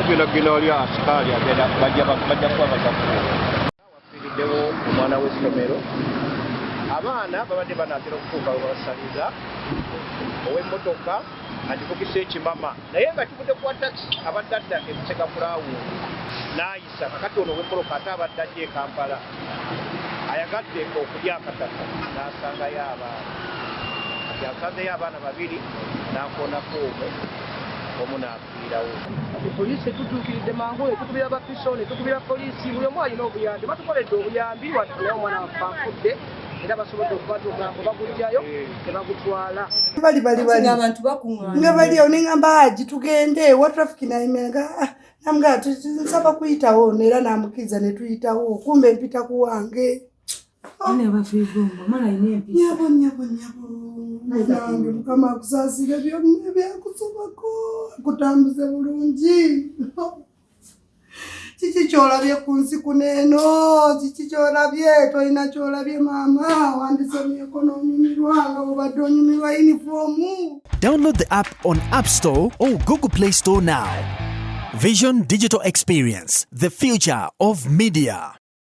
Agenda kugenda wali asikaali agenda bajja bajja kuba bagakuwa. Wafiiriddewo omwana w'essomero. Abaana babadde banaatera okutuuka we babasaliza, ow'emmotoka agivugisa ekimama naye nga kivudde ku wa takisi abadde adda e Busega Kulawundi n'ayisa. Kakati ono ow'emmoloka ate abadde ajja e Kampala ayagadde okulya akataka n'asangayo abaana. Kati asanzeyo abaana babiri n'akoonako omu, omu n'afiirawo. Kati poliisi etutuukiridde mangu, netukubira bapiso, netukubira poliisi, buli omu alina obuyambi. Batukoledde obuyambi wadde, naye omwana waffe afudde, era basobodde okuba nti omulambo bagugjayo ne bagutwala. Bali bali bali Abantu bakuŋŋaana. Nga bali awo, neŋŋamba, "Haji, tugende wa traffic." Nayimira, namugaa, "Nsaba kuyitawo." Era namukkiriza ne tuyitawo. Kumbe mpita ku wange. Omwana alina empisa. Nyabo, nyabo, nyabo nange, Mukama akusaasire byonna ebyakusobako, akutambuze bulungi. Kiki kyolabye ku nsi kuno eno? Kiki kyolabye? Tolina kyolabye, maama. Wandisomyeko n'onyumirwa nga bwobadde onyumirwa yunifoomu. Download the app on App Store or Google Play Store now. Vision Digital Experience, the future of media.